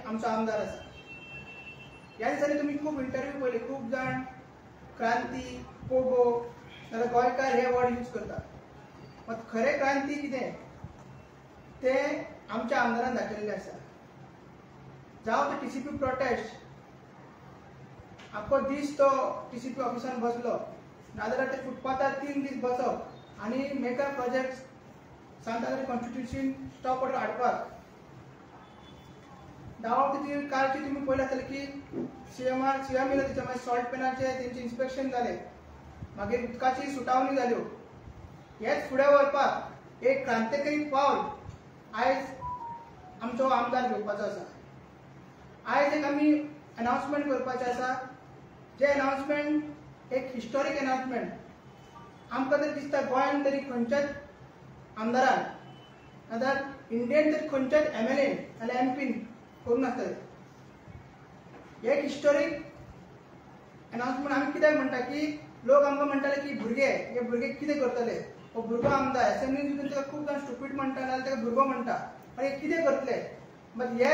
आमचो आमदार आसा. ह्या दिसांनी तुमी खूब इंटरव्यू पळयले, खूब जाण क्रांती, पोगो नाजाल्यार गोंयकार हे वर्ड यूज करतात. मात खरें क्रांती कितें तें आमच्या आमदारान दाखयल्लें आसा. जावं ते टीसीपी प्रोटेस्ट, आख्खो दीस तो टीसीपी ऑफिसान बसलो, नाजाल्यार ते फुटपाथार 3 दीस बसप आनी mega project St Andre constitution stop order हाडपाक. दाव ती कालची तुमी पळयलें आसतलें की सीएम येयलो तेच्या मागीर सॉल्ट पेनाचें तेंचें इन्स्पेक्शन जालें, मागीर उदकाची सुटावणी जाल्यो. हेच फुडें व्हरपाक एक क्रांतिकारी पावल आयज आमचो आमदार घेवपाचो आसा. आयज एक आमी अनाउन्समेंट करपाचें आसा, जें अनाउन्समेंट एक हिस्टोरीक अनाउन्समेंट. आमकां तरी दिसता गोंयान तरी खंयच्याच आमदारान नाजाल्यार इंडियन तरी खंयच्याच एमएलए नाजाल्यार एमपीन करूं नासतलें. एक हिस्टोरीक अनाउन्समेंट आमी कित्याक म्हणटा की लोक आमकां म्हणटाले की भुरगे, हे भुरगे कितें करतले, हो भुरगो आमदार एसेंब्लीन सुद्दां ताका खूब जाण स्टुपीड म्हणटा नाजाल्यार ताका भुरगो म्हणटा, पण हे कितें करतले. बट हे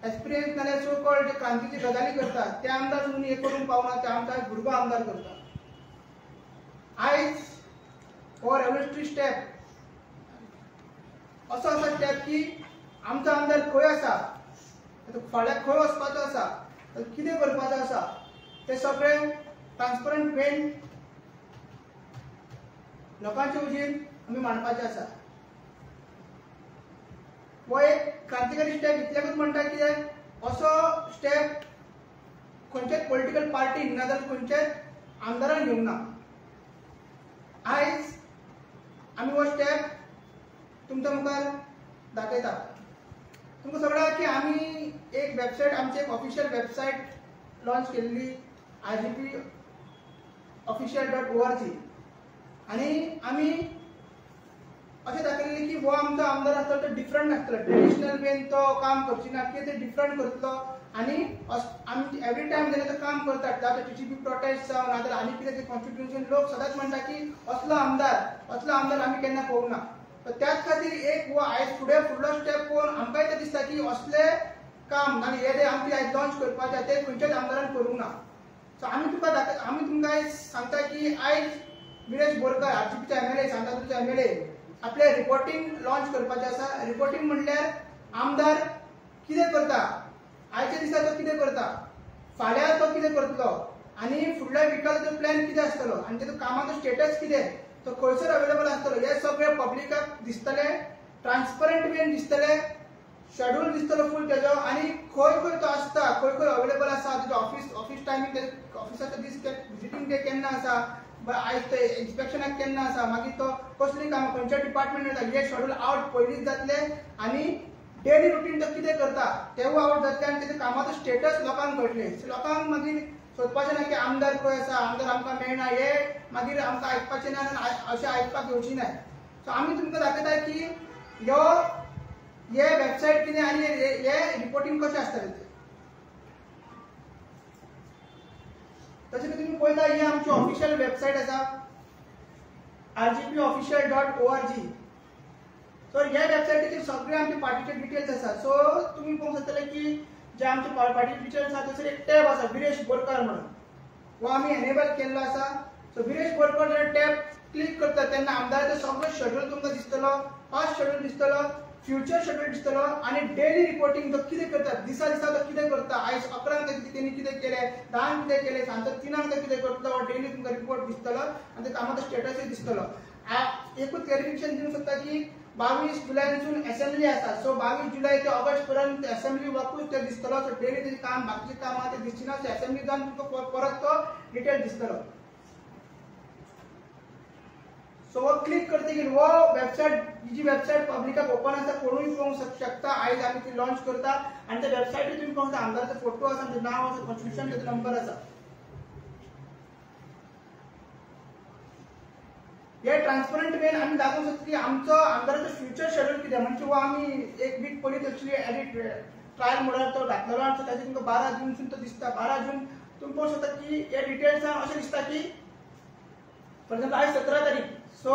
एक्सपिरियन्स नाजाल्यार सो कॉल्ड जे क्रांतीची गजाली करता ते आमदार सुद्दां हे करूंक पावना, ते आमदार भुरगो आमदार करता. आयज हो रेवोल्युशनरी स्टेप असो आसा स्टेप की आमचो आमदार खंय आसा, फाल्यां खंय वचपाचो आसा, कितें करपाचो आसा तें सगळें ट्रान्सपरंट वेन लोकांचे हुजीर आमी मांडपाचें आसा. हो एक क्रांतिकारी स्टेप इतल्याकूच म्हणटा कित्याक असो स्टेप खंयच्याच पॉलिटिकल पार्टीन नाजाल्यार खंयच्याच आमदारान घेवंक ना. आयज आमी हो स्टेप तुमच्या मुखार दाखयता. तुमकां सगळ्यांक की आमी एक वेबसायट, आमची एक ऑफिशियल वेबसायट लॉन्च केल्ली rgpofficial.org, आनी आमी अशें दाखयल्लें की हो आमचो आमदार आसतलो तो डिफरंट आसतलो, ट्रेडिशनल वेन तो काम करची ना, कितें तें डिफरंट करतलो. आनी आमी एवरी टायम जेन्ना तो काम करतात, जावं टीसीपी प्रोटेस्ट जावं नाजाल्यार आनी कितें कॉन्स्टिट्युशन, लोक सदांच म्हणटा की असलो आमदार, असलो आमदार आमी केन्ना पळोवंक ना. त्याच खातीर एक हो आयज फुडें फुडलो स्टेप पळोवन आमकांय तें दिसता की असलें काम आनी हे आमची आयज लॉन्च करपाचें तें खंयच्याच आमदारान करूंक ना. सो आमी तुमकां आमी तुमकां आयज सांगता की आयज विरेश बोरकर आरजीपीचे एमएलए, सांताक्रूजचे एमएलए आपलें रिपोर्टिंग लॉन्च करपाचें आसा. रिपोर्टिंग म्हणल्यार आमदार कितें करता, आयच्या दिसा तो कितें करता, फाल्यां तो कितें करतलो आनी फुडल्या विकासाचो प्लॅन कितें आसतलो आनी तेजो कामाचो स्टेटस कितें, तो खंयसर अवेलेबल आसतलो, हे सगळें पब्लिकाक दिसतलें, ट्रान्सपरंट वेन दिसतलें, शेड्यूल दिसतलो फूल तेजो, आनी खंय खंय तो आसता, खंय खंय अवेलेबल आसा, तेजो ऑफिस टायमींग, ऑफिसाचो दीस, विजिटींग डे केन्ना आसा, आयज ते इन्स्पेक्शनाक केन्ना आसा, मागीर तो कसलीं कामां खंयच्या डिपार्टमेंट वता, हे शेड्यूल आवट पयलींच जातलें आनी डेली रुटीन तो कितें करता तेवूय आवट जातलें आनी तेजें कामाचो स्टेटस लोकांक कळटलें. सो लोकांक मागीर सोदपाचें ना की आमदार खंय आसा, आमदार आमकां मेळना, हे मागीर आमकां आयकपाचें ना आनी अशें आयकपाक येवची ना. सो आमी तुमकां दाखयता की ह्यो हे वेबसायट कितें आनी हे रिपोर्टिंग कशें आसतलें तें. तशें तुमी पळयता ही आमची ऑफिशियल वेबसायट आसा rgpofficial.org. सो ह्या वेबसायटीचेर सगळे आमचे पार्टीचे डिटेल्स आसा. सो तुमी पळोवंक शकतले की जे आमचे पार्टीचे डिटेल्स आसा थंयसर एक टॅब आसा विरेश बोरकर म्हणून, हो आमी एनेबल केल्लो आसा. सो विरेश बोरकर जेन्ना टॅब क्लिक करता तेन्ना आमदाराचो सगळो शेड्यूल तुमकां दिसतलो, पास्ट शेड्यूल दिसतलो, फ्युचर शेड्यूल दिसतलो आनी डेली रिपोर्टिंग तो कितें करता, दिसा दिसा तो कितें करता, आयज 11 तेणी कितें केलें, 10 कितें केलें, सांजचो 3 तो कितें करतलो, डेली तुमकां रिपोर्ट दिसतलो आनी ते कामाचो स्टेटसूय दिसतलो. एकूच क्लॅरिफिकेशन दिवंक शकता की 22 जुलयानसून एसेंब्ली आसा. सो 22 जुलय ते ऑगस्ट पर्यंत एसेंब्ली वर्कूच ते दिसतलो. सो डेली तेजें काम, बाकीचें काम आहा तें दिसचें ना. सो एसेंब्ली जावन तुमकां परत तो डिटेल दिसतलो. सो हो क्लिक करतकीर हो वेबसायट, जी वेबसायट पब्लिकाक ओपन आसा, कोणूय पळोवंक शकता. आयज आमी ती लॉन्च करता आनी त्या वेबसायटीर तुमी पळोवंक शकता आमदाराचो फोटो आसा, आमचें नांव आसा, कॉन्स्टिट्युशन तेजो नंबर आसा. हे ट्रान्सपरंट वेन आमी दाखोवंक शकता की आमचो आमदाराचो फ्युचर शेड्यूल कितें, म्हणजे हो आमी एक वीक पयलीं एक्चुअली एडिट ट्रायल मोडार तो घातलेलो आनी ताजेर तुमकां 12 जूनसून तो दिसता. 12 जून तुमी पळोवंक शकता की हे डिटेल्सान अशें दिसता की फॉर एक्झाम्पल आयज 17 तारीख, सो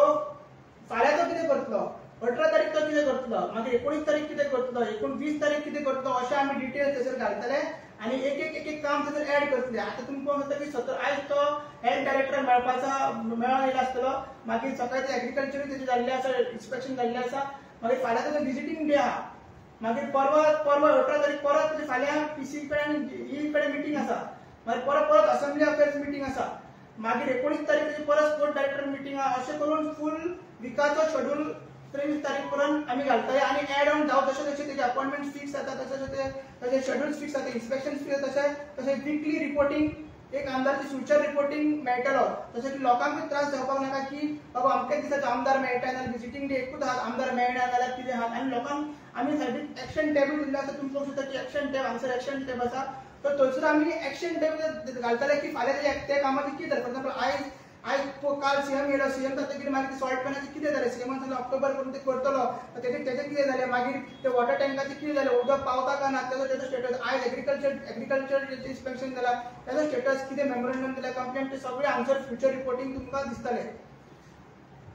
फाल्यां तो कितें करतलो, 18 तारीख तो कितें करतलो. करतलो, मागीर 19 तारीख कितें करतलो, 19 तारीख कितें करतलो, अशें आमी डिटेल्स थंयसर घालतले आनी एक एक एक एक काम थंयसर एड करतले. आतां तुमी पळोवंक शकता की 17 आयज तो हेल्थ डायरेक्टर मेळोन येयला आसतलो, मागीर सकाळी एग्रीकल्चरूय तेजें जाल्लें आसा, इन्स्पेक्शन जाल्लें आसा, मागीर फाल्यां ताजो विजिटींग डे आहा, मागीर परवा 18 तारीख परत तेजे फाल्यां पीसी कडेन ई कडेन मिटींग आसा, मागीर परत परत असेंब्ली अफेर्स मिटींग आसा, मागीर 19 तारीख तेजी परत स्पोर्ट डायरेक्टर मिटींग आहा. अशें करून फूल विकाचो शेड्यूल 23 तारीख पर्यंत आमी घालतले आनी एड ऑन जावं तशें तशें तेजे अपॉयंटमेंट फिक्स जाता, तशें तशें ताजे शेड्यूल फिक्स जाता, इन्स्पेक्शन फिक्स जाता, तशें तशें विकली रिपोर्टींग एक आमदारची फ्युचर रिपोर्टींग मेळटलो. तशें की लोकांकूय त्रास जावपाक नाका की बाबा अमक्या दिसाचो आमदार मेळटा नाल्यार विजिटींग डे एकूच आहात आमदार मेळना जाल्यार कितें आहात. आनी लोकांक आमी सायडीक एक्शन टॅबूय दिल्लो आसा, तुमी पळोवंक शकता की एक्शन टॅब हांगसर एक्शन टॅब आसा, तर थंयसर आमी एक्शन टॅब घालतले की फाल्यां त्या कामाचें कितें जालें. फॉर एक्झाम्पल आयज आयज काल सीएम येयलो, सीएम जातकीर मागीर सॉल्ट पॅनाचें कितें जालें, सीएमान सांगलें ऑक्टोबर करून ते करतलो, तेजें कितें जालें, मागीर ते वॉटर टँकाचें कितें जालें, उदक पावता काय ना तेजो तेजो स्टेटस, आयज एग्रीकल्चर इन्स्पेक्शन जाला तेजो स्टेटस कितें, मेमोरंडम दिलें, कंप्लेंट, ते सगळें हांगसर फ्युचर रिपोर्टींग तुमकां दिसतलें.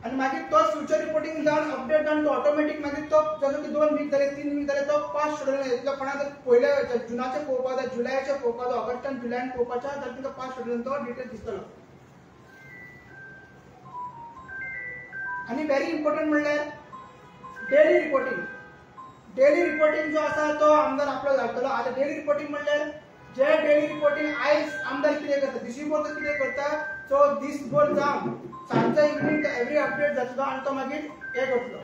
आनी मागीर तो फ्युचर रिपोर्टींग जावन अपडेट जावन तो ऑटोमॅटीक मागीर तो जसो की 2 वीक जाले 3 वीक जाले तो पास शेड्यूल येतलो. कोणाक जर पयल्या जुनाचें पळोवपाक जाय, जुलयाचें पळोवपाक जाय, ऑगस्टान जुलयान पळोवपाचें जाल्यार तुमकां पास शेड्यूलान तो डिटेल दिसतलो. आनी व्हेरी इम्पॉर्टंट म्हणल्यार डेली रिपोर्टींग. डेली रिपोर्टींग जो आसा तो आमदार आपलो घालतलो. आतां डेली रिपोर्टींग म्हणल्यार जे डेली रिपोर्टींग आयज आमदार कितें करता, दिसभर तो कितें करता, सो दिसभर जावन सांजच्या इवनींग तो एवरी अपडेट जातलो आनी तो मागीर हें करतलो.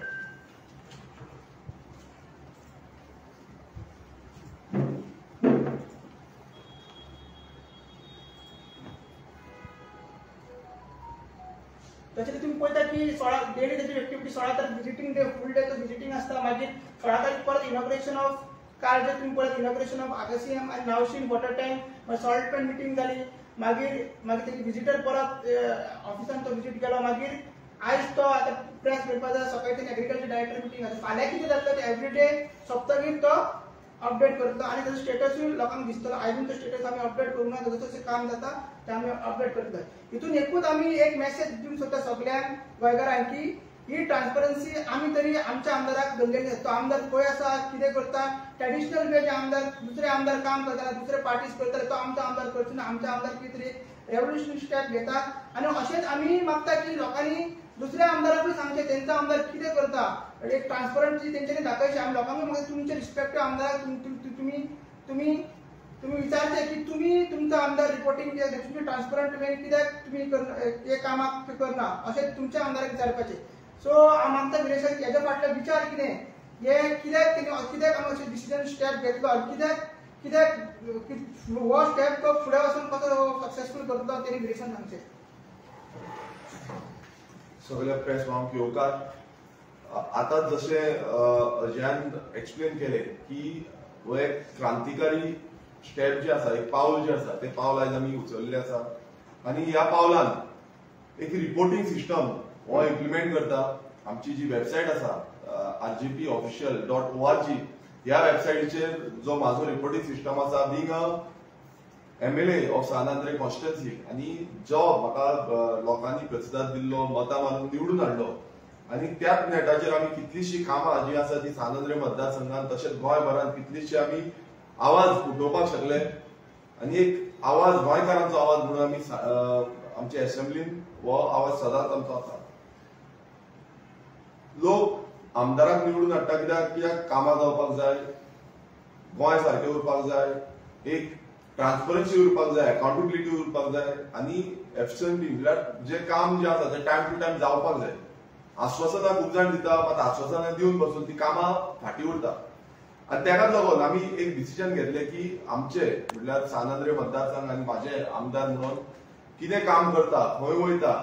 तशें तुमी पळयता की 16 डेली तेजी एक्टिविटी 16 तारीख विजिटींग डे, फूल डे तो विजिटींग आसता, मागीर 16 तारीख परत इनॉग्रेशन ऑफ काल जे तुमी पळयत इनॉग्रेशन ऑफ आगसियम आनी नावशीन वॉटर टँक, मागीर सॉल्ट पॅन मिटींग जाली, मागीर मागीर तेजी विजिटर परत ऑफिसान तो विजीट केलो, मागीर आयज तो आतां प्रेस मेळपा जाय, सकाळी तेणी एग्रीकल्चर डायरेक्टर मिटींग आसा, फाल्यां कितें जातलें तें एवरी डे सोंपतकीर तो अपडेट करतलो आनी ताजो स्टेटसूय लोकांक दिसतलो. आयजून तो स्टेटस आमी अपडेट करूंक ना, जसो तशें काम जाता तें आमी अपडेट करतले. हितून एकूच आमी एक मॅसेज दिवंक सोदता सगल्यांक गोंयकारांक की ही ट्रान्सपरन्सी आमी तरी आमच्या आमदाराक दवरलेली आसा. तो आमदार खंय आसा, कितें करता, ट्रेडिशनल वे जे आमदार दुसरे आमदार काम करता, दुसरे पार्टीज करताले, तो आमचो आमदार करचो ना. आमचो आमदार कितें तरी रेवोल्युशनरी स्टेप घेता आनी अशेंच आमी मागता की लोकांनी दुसऱ्या आमदाराकूय सांगचें तेंचो आमदार कितें करता, एक ट्रान्सपरन्सी तेंच्यांनी दाखयची. आमी लोकांकूय मागीर तुमचे रिस्पेक्टिव आमदाराक तुमी तुमी तुमी विचारचें की तुमी तुमचो आमदार रिपोर्टींग कित्याक, तुमचे ट्रान्सपरंट वे कित्याक तुमी हे कामाक करना, अशें तुमच्या आमदाराक विचारपाचें. सो हांव मागता विरेशाक हेज्या फाटलो विचार कितें, हे कित्याक तेणी कित्याक आमी अशें डिसिजन स्टेप घेतलो आनी कित्याक कित्याक हो स्टेप तो फुडें वचून कसो सक्सेसफूल करतलो तेणी विरेशान सांगचें. सगळ्या प्रेस भावांक येवकार. आतां जशें अजयान एक्सप्लेन केलें की हो एक क्रांतिकारी स्टेप जे आसा, एक पावल जे आसा, तें पावल आयज आमी उचललें आसा आनी ह्या पावलान एक रिपोर्टींग सिस्टम हो इम्प्लिमेंट करता. आमची जी वेबसायट आसा rgpofficial.org ह्या वेबसायटीचेर जो म्हाजो रिपोर्टींग सिस्टम आसा, being a MLA of San Andre constituency आनी जो म्हाका लोकांनी प्रतिसाद दिल्लो, मतां मारून निवडून हाडलो आनी त्याच नेटाचेर आमी कितलीशीं कामां जीं आसा ती सान आंद्रे मतदारसंघात तशेंच गोंयभरांत कितलीशी आमी आवाज उठोवपाक शकले आनी एक आवाज गोंयकारांचो आवाज म्हणून आमी आमच्या एसेंब्लीन हो आवाज सदांच आमचो आसा. लोक आमदाराक निवडून हाडटा कित्याक, कित्याक कामां जावपाक जाय, गोंय सारकें उरपाक जाय, एक ट्रान्सपरन्सी उरपाक जाय, अकाउंटेबिलिटी उरपाक जाय आनी एफिशियंटी म्हळ्यार जे काम जें आसा तें टायम टू टायम जावपाक जाय. आश्वासनां खूब जाण दिता, मात आश्वासनां दिवन बसून ती कामां फाटीं उरता आनी तेकाच लागून आमी एक डिसिजन घेतलें की आमचे म्हळ्यार सान आंद्रे मतदारसंघ आनी म्हाजे आमदार म्हणून कितें काम करता, खंय वयता,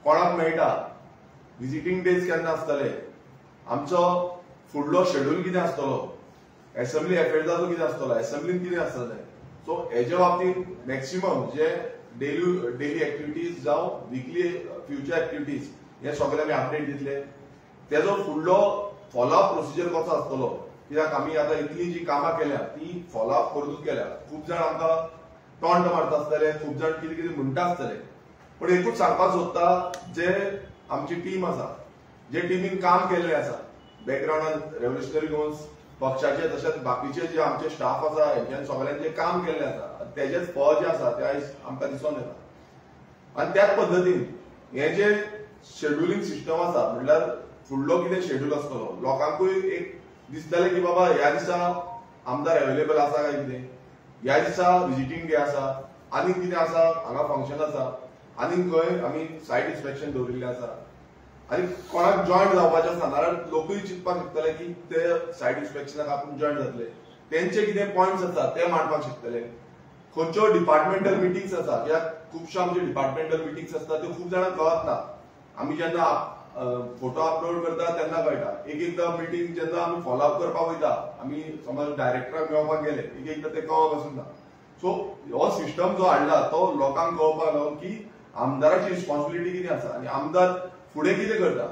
कोणाक मेळटा, विजिटींग डेज केन्ना आसतले, आमचो फुडलो शेड्यूल कितें आसतलो, एसेंब्ली अफेर्साचो कितें आसतलो, एसेंब्लीन कितें आसतलें. सो हेजे बाबतींत मॅक्सिमम जे डेली एक्टिविटीज जावं विकली फ्युचर एक्टिविटीज हे सगळे आमी अपडेट दितले. तेजो फुडलो फॉलोअप प्रोसिजर कसो आसतलो, कित्याक आमी आतां इतली जी कामां केल्या ती फॉलोअप करूनच केल्या. खूब जाण आमकां टॉन्ट मारता आसतले, खूब जाण कितें कितें म्हणटा आसतले, पूण एकूच सांगपाक सोदता, जे आमची टीम आसा, जे टिमीन काम केल्लें आसा, बॅकग्रावंडान रेव्होल्युशनरी गोवन्स पक्षाचे तशेंच बाकीचे जे आमचे स्टाफ आसा हेंच्यान सगळ्यांचे काम केल्लें आसा तेजेच फळ जे आसा ते आयज आमकां दिसून येता. आनी त्याच पद्दतीन हे जे शेड्युलिंग सिस्टम आसा म्हणल्यार फुडलो कितें शेड्यूल आसतलो लोकांकूय एक दिसतलें की बाबा ह्या दिसा आमदार अवेलेबल आसा काय कितें, ह्या दिसा विजिटींग डे आसा, आनीक कितें आसा हांगा फंक्शन आसा, आनीक खंय आमी सायट इन्स्पेक्शन दवरिल्लें आसा आनी कोणाक जॉयन जावपाचें आसा नाजाल्यार लोकूय चिंतपाक शकतले की ते सायट इन्स्पेक्शनाक आपूण जॉयन जातले, तेंचे कितें पॉयंट्स आसा ते मांडपाक शकतले. खंयच्यो डिपार्टमेंटल मिटिंग्स आसा कित्याक खुबश्यो आमच्यो डिपार्टमेंटल मिटिंग्स आसता त्यो खूब जाणांक कळत ना. आमी जेन्ना फोटो अपलोड करता तेन्ना कळटा. एक एकदां मिटींग जेन्ना आमी फॉलोअप करपाक वयता आमी समज डायरेक्टराक मेळपाक गेले एक एकदां ते कळप आसून ना. सो हो सिस्टम जो हाडला तो लोकांक कळपाक लागून की आमदाराची रिस्पॉन्सिबिलिटी कितें आसा आनी आमदार फुडें कितें करता.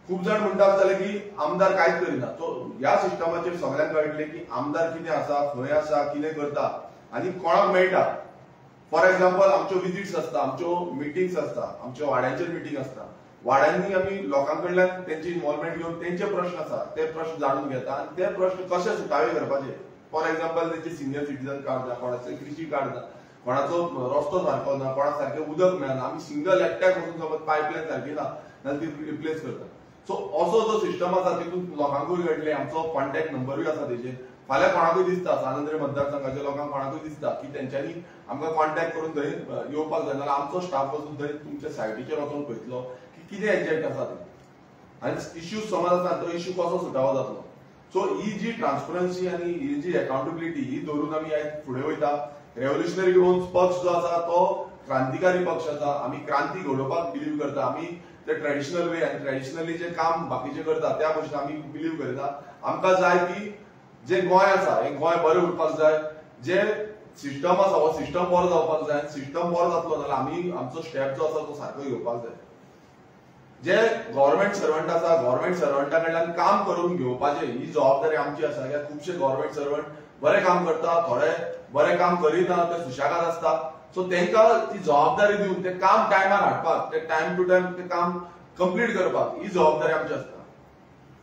खूब जाण म्हणटा आसतले की आमदार कांयच करिना. सो ह्या सिस्टमाचेर सगळ्यांक कळटलें की आमदार कितें आसा, खंय आसा, कितें करता आनी कोणाक मेळटा. फॉर एक्झाम्पल आमच्यो विजिट्स आसता, आमच्यो मिटिंग्स आसता, आमच्यो वाड्यांचेर मिटींग आसता, वाड्यांनी आमी लोकां कडल्यान तेंची इन्वॉल्वमेंट घेवन तेंचे प्रश्न आसा ते प्रश्न जाणून घेता आनी ते प्रश्न कशे सुटावे करपाचे. फॉर एक्झाम्पल तेंचे सिनियर सिटीजन कार्ड ना, कोणाचे कृषी कार्ड ना, कोणाचो रस्तो सारको ना, कोणाक सारकें उदक मेळना, आमी सिंगल एकट्याक वचून समज पायपलायन सारकी ना जाल्यार ती रिप्लेस करता. सो असो जो सिस्टम आसा तितून लोकांकूय कळटलें, आमचो कॉन्टॅक्ट नंबरूय आसा तेजेर. फाल्यां कोणाकूय दिसता सांत आंद्रे मतदारसंघाच्या लोकांक कोणाकूय दिसता की तेंच्यांनी आमकां कॉन्टॅक्ट करून थंय येवपाक जाय नाल्यार आमचो स्टाफ वचून थंय तुमच्या सायटीचेर वचून पळयतलो की कितें एग्जॅक्ट आसा तें आनी इश्यू समज आसा तो इश्यू कसो सुटावो जातलो. सो ही जी ट्रान्सपरन्सी आनी ही जी अकाउंटेबिलिटी ही धरून आमी आयज फुडें वयता. रेव्होल्युशनरी गोवन्स पक्ष जो आसा तो क्रांतिकारी पक्ष आसा. आमी क्रांती घडोवपाक बिलीव करता. आमी ते ट्रेडिशनल वे आनी ट्रेडिशनली जे काम बाकीचे करता त्या भशेन आमी बिलीव करिना. आमकां जाय की जे गोंय आसा हें गोंय बरें उरपाक जाय, जे सिस्टम आसा हो सिस्टम बरो जावपाक जाय. सिस्टम बरो जातलो जाल्यार आमी आमचो स्टेप जो आसा तो सारको घेवपाक जाय. जे गव्हर्मेंट सर्वंट आसा गव्हर्मेंट सर्वंटा कडल्यान काम करून घेवपाचें ही जबाबदारी आमची आसा. कित्याक खुबशे गव्हर्मेंट सर्वंट बरें काम करता, थोडे बरें काम करिना, ते सुशेगाद आसता. सो तेंकां ती जबाबदारी दिवन ते काम टायमार हाडपाक, ते टायम टू टायम ते काम कंप्लीट करपाक ही जबाबदारी आमची आसता.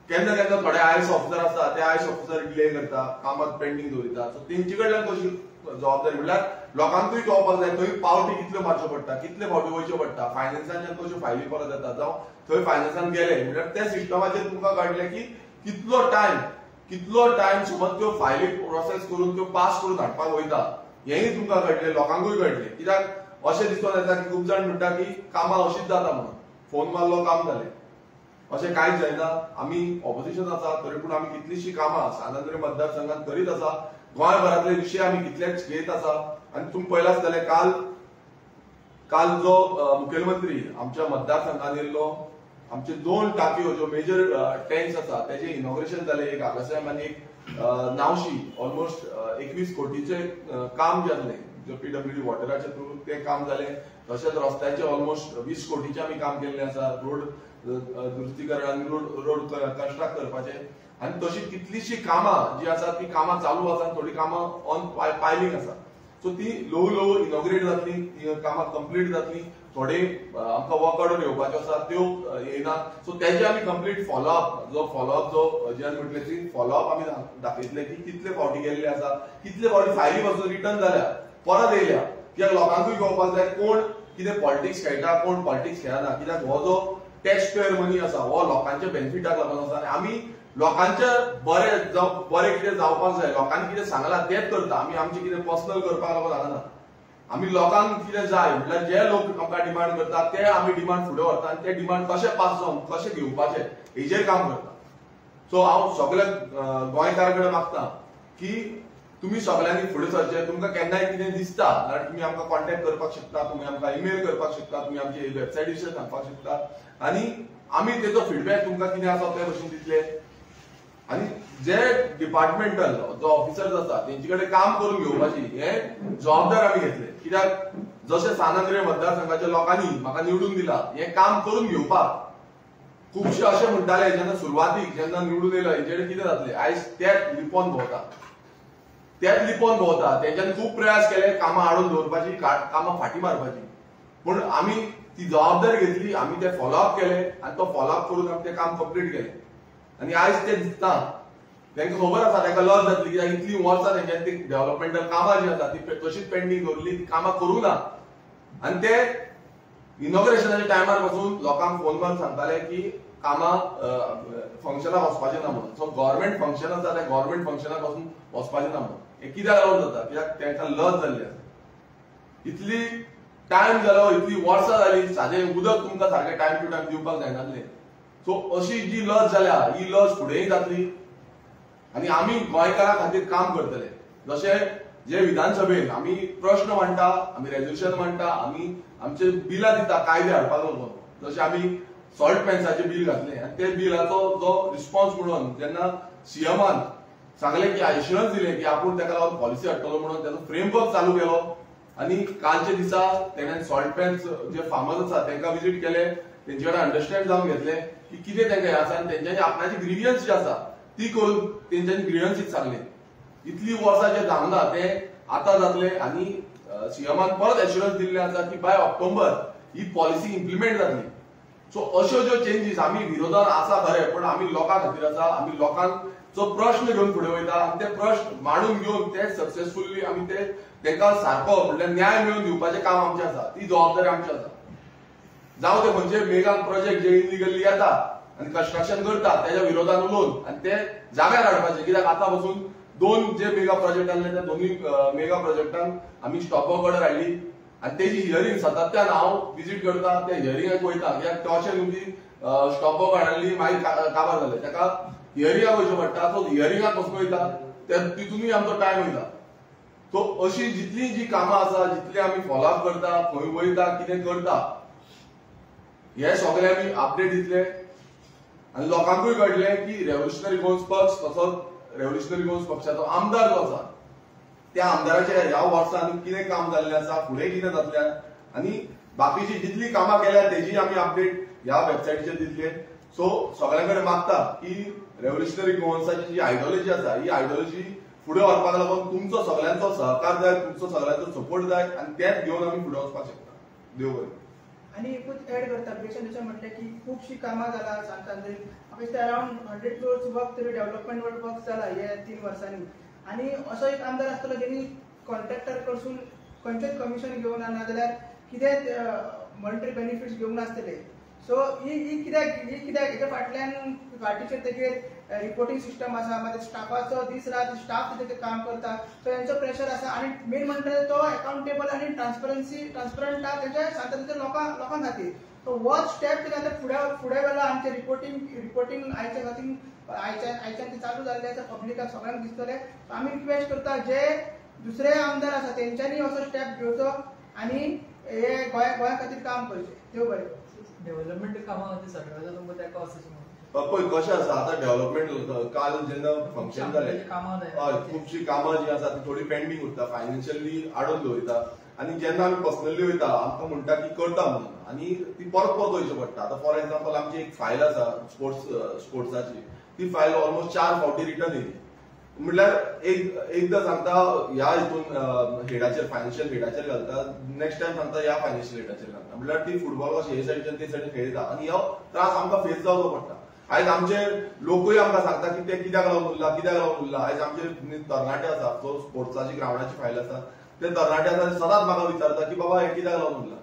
केन्ना केन्ना थोडे आयएस ऑफिसर आसता ते आयएस ऑफिसर डिले करता, कामाक पेंडींग दवरिता. सो तेंचे कडल्यान कशी जबाबदारी म्हणल्यार लोकांकूय कळपाक जाय थंय पावटी कितल्यो मारच्यो पडटा, कितले फावटी वयच्यो पडटा, फायनान्सांच्यान कश्यो फायली परत येता, जावं थंय फायनान्सान गेले म्हणल्यार त्या सिस्टमाचेर तुमकां कळटलें की कितलो टायम समज त्यो फायली प्रोसेस करून त्यो पास करून हाडपाक वयता हेंय तुमकां कळटलें, लोकांकूय कळटलें. कित्याक अशें दिसून येता की खूब जाण म्हणटा की कामां अशीच जाता म्हणून फोन मारलो काम जालें, अशें कांयच जायना. आमी ऑपोजिशन आसा तरी पूण आमी कितलीशीं कामां सांत आंद्रे मतदारसंघात करीत आसा. गोंयभरांतले विशय आमी कितलेच घेत आसा. आनी तुमी पळयलां आसतलें काल जो मुखेलमंत्री आमच्या मतदारसंघात येयल्लो, आमचे 2 टाकयो ज्यो मेजर टँक्स आसा तेजें इनॉग्रेशन जालें, एक आगासाहेब आनी एक नावशी. ऑलमोस्ट 21 कोटीचें काम जालें जो पीडब्ल्यूडी वॉटराचे थ्रू तें काम जालें. तशेंच रस्त्याचें ऑलमोस्ट 20 कोटीचें आमी काम केल्लें आसा, रोड दुरुस्तीकरण, रोड कंस्ट्रक्ट करपाचें. आनी तशी कितलीशीं कामां जी आसा ती कामां चालू आसा आनी थोडीं कामां ऑन पायलींग आसा. सो ती ल्हवू ल्हवू इनॉग्रेट जातली, ती कामां कंप्लीट जातली. थोडे आमकां वर्क ऑर्डर येवपाच्यो आसा त्यो येना. सो तेजे आमी कंप्लीट फॉलोअप जो अजयान म्हटलें ती फॉलोअप आमी दाखयतले की कितले फावटी गेल्ले आसा, कितले फावटी फायली पासून रिटर्न जाल्या, परत येयल्या. कित्याक लोकांकूय कळपाक जाय कोण कितें पॉलिटिक्स खेळटा, कोण पॉलिटिक्स खेळना. कित्याक हो जो टॅक्स पेयर मनी आसा हो लोकांच्या बेनिफिटाक लागून आसा आनी आमी लोकांचे बरें बरें कितें जावपाक जाय, लोकांनी कितें सांगलां तेंच करता. आमी आमचें कितें पर्सनल करपाक लागून सांगना. आमी लोकांक कितें जाय म्हणल्यार जे लोक आमकां डिमांड करता ते आमी डिमांड फुडें व्हरता आनी ते डिमांड कशें पास जावन कशें घेवपाचें हेजेर काम करता. सो हांव सगळ्या गोंयकारां कडेन मागता की तुमी सगळ्यांनी फुडें सरचें. तुमकां केन्नाय कितें दिसता जाल्यार तुमी आमकां कॉन्टेक्ट करपाक शकता, तुमी आमकां ईमेल करपाक शकता, तुमी आमचे वेबसायटीचेर सांगपाक शकता आनी आमी तेजो फिडबॅक तुमकां कितें आसा ते भशेन दितले. आनी जे डिपार्टमेंटल जो ऑफिसर्स आसा तेंचे कडेन काम करून घेवपाची हे जबाबदार आमी घेतले. कित्याक जशें सांत आंद्रे मतदारसंघाच्या लोकांनी म्हाका निवडून दिला हें काम करून घेवपाक खुबशे अशें म्हणटाले जेन्ना सुरवातीक जेन्ना निवडून येयलो हेजेर कितें जातलें, आयज तेच लिपोन भोंवता, तेच लिपोन भोंवता. तेंच्यांनी खूब प्रयास केले कामां हाडून दवरपाची, कामां फाटीं मारपाची, पूण आमी ती जबाबदारी घेतली, आमी ते फॉलोअप केले आनी तो फॉलोअप करून आमी तें काम कंप्लीट केलें. आनी आयज ते दिसता तांकां खबर आसा तांकां लज जातली कित्याक इतलीं वर्सां तेंच्यांनी ती डेव्हलपमेंटल कामां जी आसा ती तशीच पेंडींग दवरली, ती कामां करूंक ना. आनी ते इनॉग्रेशनाच्या टायमार पासून लोकांक फोन मारून सांगताले की कामां फंक्शनाक वचपाचें ना म्हणून. सो गव्हर्मेंट फंक्शन आसा त्या गव्हर्मेंट फंक्शनाक पासून वचपाचें ना म्हणून. हें कित्याक लागून जाता? कित्याक तांकां लज जाल्ली आसा. इतली टायम जालो, इतली वर्सां जाली, सादें उदक तुमकां सारकें टायम टू टायम दिवपाक जायनासलें. सो अशी जी लज जाल्या ही लज फुडेंय जातली आनी आमी गोंयकारां खातीर काम करतले. जशें जे विधानसभेन आमी प्रश्न मांडटा, आमी रेजोल्युशन मांडटा, आमी आमचे बिलां दिता कायदे हाडपाक लागून. जशें आमी सॉल्ट पॅन्साचें बील घातलें आनी ते बिलाचो जो रिस्पॉन्स म्हणून जेन्ना सीएमान सांगलें की एश्युरन्स दिलें की आपूण ताका लागून पॉलिसी हाडटलो म्हणून ताचो फ्रेमवर्क चालू केलो. आनी कालच्या दिसा तेणें सॉल्ट पॅन्स जे फार्मर्स आसा तांकां विजीट केले, तेंचे कडेन अंडरस्टँड जावन घेतलें की कितें तांकां हें आसा आनी तेंच्यांनी आपणाची ग्रिवियन्स जी आसा ती करून तेंच्यांनी ग्रिवियन्सीच सांगलें. इतली वर्सां जें जावंक ना तें आतां जातलें आनी सीएमान परत एश्युरन्स दिल्लें आसा की बाय ऑक्टोबर ही पॉलिसी इम्प्लिमेंट जातली. सो अश्यो ज्यो चेंजीस आमी विरोधान आसा खरें, पण आमी लोकां खातीर आसा, आमी लोकांचो प्रश्न घेवन फुडें वयता आनी ते प्रश्न मांडून घेवन ते सक्सेसफुली आमी ते तांकां सारको म्हणल्यार न्याय मेळोवन दिवपाचें काम आमचें आसा, ती जबाबदारी आमची आसा. जावं ते खंयचे मेगा प्रोजेक्ट जे इलिगली येता आनी कन्स्ट्रक्शन करता तेच्या विरोधान उलोवन आनी ते जाग्यार हाडपाचे. कित्याक आतां पसून दोन जे मेगा प्रोजेक्ट आसले त्या दोनूय मेगा प्रोजेक्टांक आमी स्टॉप वर्क ऑर्डर हाडली आनी तेजी हियरींग सातत्यान हांव विजीट करता, त्या हियरिंगाक वयता. कित्याक तशें तुमची स्टॉप वर्क हाडली मागीर काबार जालें, ताका हियरिंगाक वयचें पडटा. सो हियरिंगाक पसून वयता तितूनय आमचो टायम वयता. सो अशी जितली जी कामां आसा जितली आमी फॉलोअप करता, खंय वयता, कितें करता, हे सगळे आमी अपडेट दितले आनी लोकांकूय कळटलें की रेव्होल्युशनरी गोवन्स पक्ष तसोच रेव्होल्युशनरी गोवन्स पक्षाचो आमदार जो आसा त्या आमदाराच्या ह्या वर्सान कितें काम जाल्लें आसा, फुडें कितें जातलें आनी बाकीची जितली कामां केल्या तेजी आमी अपडेट ह्या वेबसायटीचेर दितले. सो सगळ्यां कडेन मागता की रेव्होल्युशनरी गोवन्साची जी आयडियोलॉजी आसा ही आयडियोलॉजी फुडें व्हरपाक लागून तुमचो सगळ्यांचो सहकार जाय, तुमचो सगळ्यांचो सपोर्ट जाय आनी तेच घेवन आमी फुडें वचपाक शकता. देव बरें. आनी एकूच एड करता, बेशन जशें म्हटलें की खुबशीं कामां जालां सांतांद्रीन, म्हाका दिसता अरावंड 100 क्रोर्स वर्क तरी डेव्हलपमेंट वर्क जाला हे 3 वर्सांनी. आनी असो एक आमदार आसतलो जेणी कॉन्ट्रॅक्टर कडसून खंयचेच कमिशन घेवना नाजाल्यार कितेंच मॉनिटरी बेनिफिट्स घेवंक नासतले. सो ही कित्याक हेच्या फाटल्यान फाटीचेर तेगेर रिपोर्टींग सिस्टम आसा, मागीर स्टाफाचो दीस रात स्टाफ तेजेर काम करता, सो हेंचो प्रेशर आसा. आनी मेन म्हणटा तो अकाउंटेबल आनी ट्रान्सपरंट आसा तेच्या सांतांद्रीच्या लोकां खातीर. सो हो स्टेप तेणें आतां फुडें व्हेला. आमचें रिपोर्टींग आयच्या खातीर आयच्यान तें चालू जाल्लें आसा, पब्लिकाक सगळ्यांक दिसतलें. आमी रिक्वेस्ट करता जे दुसरे आमदार आसा तेंच्यांनी असो स्टेप घेवचो आनी हे गोंया खातीर काम करचें. देव बरें. डेव्हलपमेंट कामां खातीर सरकाराचो तुमकां तेंको आसा? पळय कशें आसा आतां डेव्हलपमेंट काल जेन्ना फंक्शन जालें हय खुबशीं कामां जीं आसा ती थोडी पेंडींग उरता, फायनान्शियली आडोवन दवरिता आनी जेन्ना आमी पर्सनली वयता आमकां म्हणटा की करता म्हणून आनी ती परत परत वयचें पडटा. आतां फॉर एग्जाम्पल आमची एक फायल आसा स्पोर्ट्साची, ती फायल ऑलमोस्ट 4 फावटी रिटर्न येयली. म्हणल्यार एकदां सांगता ह्या हितून हेडाचेर फायनान्शियल हेडाचेर घालता, नेक्स्ट टायम सांगता ह्या फायनान्शियल हेडाचेर घालता. म्हणल्यार ती फुटबॉल कशें हे सायडीच्यान ते सायडीन खेळटा आनी हो त्रास आमकां फेस जावचो पडटा. आयज आमचे लोकूय आमकां सांगता की ते कित्याक लागून उरला, कित्याक लागून उरला. आयज आमचे तरणाटे आसा जो स्पोर्ट्साची ग्रावंडाची फायल आसा ते तरणाटे आसा सदांच म्हाका विचारता की बाबा हे कित्याक लागून उरला.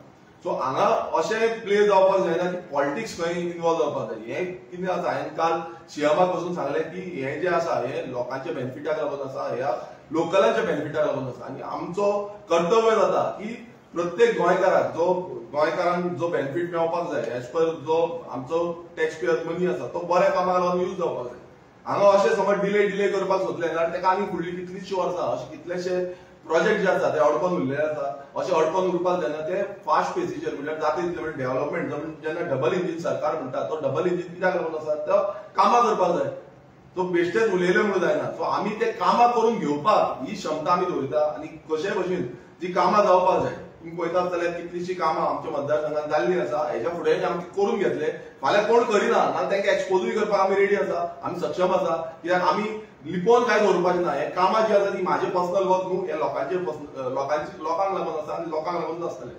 सो हांगा अशें प्ले जावपाक जायना की पॉलिटिक्स खंय इनवॉल्व जावपाक जाय. हें कितें आसा, हांवें काल सीएमाक बसून सांगलें की हें जें आसा हें लोकांच्या बेनिफिटाक लागून आसा, ह्या लोकलांच्या बेनिफिटाक लागून आसा आनी आमचो कर्तव्य जाता की प्रत्येक गोंयकाराक जो गोंयकारांक जो बेनिफीट मेळपाक जाय एज पर जो आमचो टॅक्स पेयर मनी आसा तो बऱ्या कामाक लागून यूज जावपाक जाय. हांगा अशें समज डिले करपाक सोदलें जाल्यार ताका आनी फुडली कितलींशीं वर्सां अशे कितलेशे प्रोजेक्ट जे आसा ते अडकोन उरलेले आसा. अशें अडकोन उरपाक जायना, ते फास्ट पेसीचेर म्हणल्यार जाता तितले म्हणजे डेव्हलपमेंट. जेन्ना डबल इंजीन सरकार म्हणटा तो डबल इंजीन कित्याक लागून आसा, तो कामां करपाक जाय, तो बेश्टेच उलयले म्हणून जायना. सो आमी ते कामां करून घेवपाक ही क्षमता आमी दवरिता आनी कशेय भशेन जी कामां जावपाक जाय. तुमी पळयतात जाल्यार कितलीशीं कामां आमच्या मतदारसंघात जाल्लीं आसा, हेच्या फुडें आमी करून घेतले. फाल्यां कोण करिना ना तांकां एक्सपोजूय करपाक आमी रेडी आसा, आमी सक्षम आसा. कित्याक आमी लिपोवन कांय दवरपाचें ना. हें कामां जी आसा ती म्हाजें पर्सनल वर्क न्हू, हें लोकांचे लोकांक लागून आसा आनी लोकांक लागून आसतलें.